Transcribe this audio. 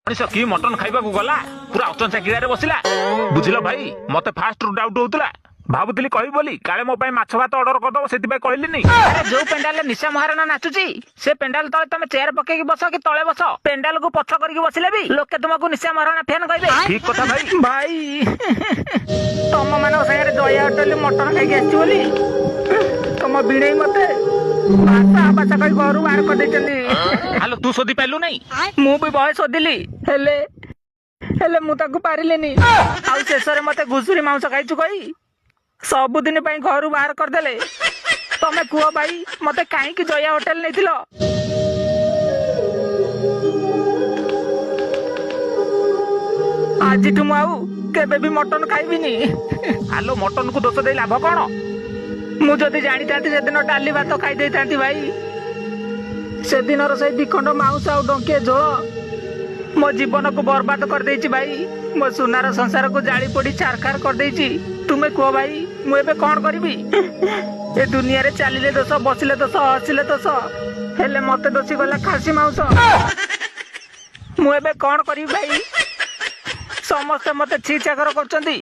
ମଣିଷ କି ମଟନ ଖାଇବାକୁ ଗଲା, ପୁରା ଅଚଞ୍ଚା କିଳାରେ ବସିଲା। ବୁଝିଲ ଭାଇ, ମତେ ଫାଷ୍ଟ ରୁ ଡାଉଟ ହଉଥିଲା, ଭାବୁଥିଲି କହିବି ବୋଲି, କାଳେ ମୋ ପାଇଁ ମାଛ ଭାତ ଅର୍ଡର କରିଦବ, ସେଥିପାଇଁ କହିଲିନି। ଆରେ, ଯୋଉ ପେଣ୍ଡାଲରେ ନିଶା ମହାରଣା ନାଚୁଛି, ସେ ପେଣ୍ଡାଲ ତଳେ ତମେ ଚେୟାର ପକେଇକି ବସ କି ତଳେ ବସ, ପେଣ୍ଡାଲକୁ ପଛ କରିକି ବସିଲେ ବି ଲୋକେ ତୁମକୁ ନିଶା ମହାରଣା ଫ୍ୟାନ କହିବେ। ଠିକ କଥା ଭାଇ। ଭାଇ, ତମ ମାନଙ୍କ ସାଙ୍ଗରେ ଜୟା ହୋଟେଲରେ ମଟନ ଖାଇକି ଆସିଛି ବୋଲି ତମ ଭିଣେଇ ମତେ ଭାଷା ଭାଷା କହି ଘରୁ ବାହାର କରିଦେଇଛନ୍ତି। ହାଲୋ, ତୁ ଶୋଧି ପାରିଲୁ ନାଇଁ? ମୁଁ ବି ବହେ ଶୋଧିଲି, ହେଲେ ହେଲେ ମୁଁ ତାକୁ ପାରିଲିନି। ଆଉ ଶେଷରେ ମତେ ଘୁଷୁରୀ ମାଂସ ଖାଇଛୁ କହି ସବୁଦିନ ପାଇଁ ଘରୁ ବାହାର କରିଦେଲେ। ତମେ କୁହ ଭାଇ, ମତେ କାହିଁକି ଜୟା ହୋଟେଲ ନେଇଥିଲ? ଆଜିଠୁ ମୁଁ ଆଉ କେବେ ବି ମଟନ ଖାଇବିନି। ହାଲୋ, ମଟନ କୁ ଦୋଷ ଦେଇ ଲାଭ କଣ? ମୁଁ ଯଦି ଜାଣିଥାନ୍ତି, ସେଦିନ ଡାଲି ଭାତ ଖାଇ ଦେଇଥାନ୍ତି ଭାଇ। ସେଦିନର ସେଇ ଦିଖଣ୍ଡ ମାଉଁସ ଆଉ ଡଙ୍କିଏ ଝୋଳ ମୋ ଜୀବନକୁ ବର୍ବାଦ କରିଦେଇଛି ଭାଇ। ମୋ ସୁନାର ସଂସାରକୁ ଜାଳି ପୋଡି ଛାରଖାର କରିଦେଇଛି। ତୁମେ କୁହ ଭାଇ, ମୁଁ ଏବେ କଣ କରିବି? ଏ ଦୁନିଆରେ ଚାଲିଲେ ଦୋଷ, ବସିଲେ ଦୋଷ, ହସିଲେ ଦୋଷ, ହେଲେ ମତେ ଦୋଷୀ ଗଲା ଖାସି ମାଉଁସ। ମୁଁ ଏବେ କଣ କରିବି ଭାଇ? ସମସ୍ତେ ମତେ ଛି ଛାକର କରୁଛନ୍ତି।